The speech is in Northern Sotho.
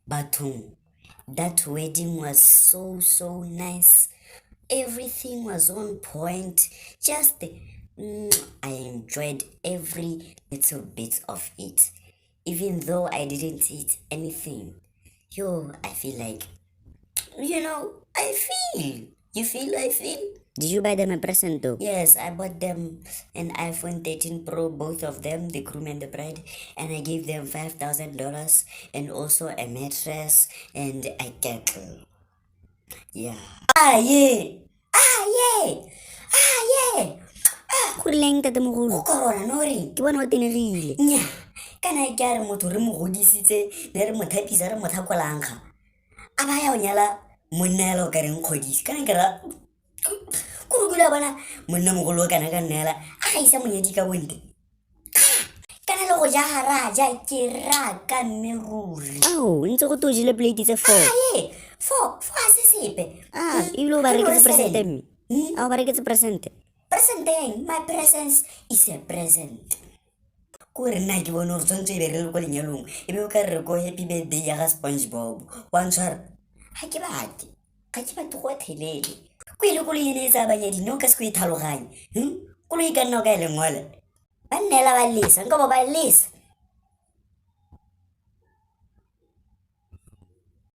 Bathong, that wedding was so so nice. Everything was on point. Just I enjoyed every little bit of it. Even though I didn't eat anything. Yo, I feel like I feel. You feel I feel? Did you buy them a present though? Yes, I bought them an iPhone 13 Pro, both of them, the groom and the bride, and I gave them $5,000 and also a mattress and a kettle. Yeah. Ah, yeah! Ah, yeah! Ah, yeah! Go rileng ntatemogolo? Go corona no reng? Ke bona o tenegile. Nya, kana ke a re motho re mo godisitse, ne re mo thapisa, re mo tlhakolang ga. A ba ya o nyala monna ela o ka reng kgodise. Kana ke ra kore kule a bona monnamogolo o kana ka nna ela a gaisa monyadi ka bonte. Kana le go ja ga ra ja ke raka mme ruri. Ao, ntse go te o jele plate tse four. Ae, four, four a se sepe. Ah, ebile o ba Ke reketse gore presente seven. mme. A o ba reketse presente? Presente eng? My presence is a present. Ko re nna ke bone gore tshwanetse e be re le ko lenyalong e be o ka re ko happy birthday ya ga SpongeBob wa ntshwara ga ke batle ga ke batle go thelele ko ile koloi ene e tsaya banyadi ne o ka se ko e tlhaloganye koloi e ka nna o ka e lengwale ba nneela ba lesa nka bo ba lesa.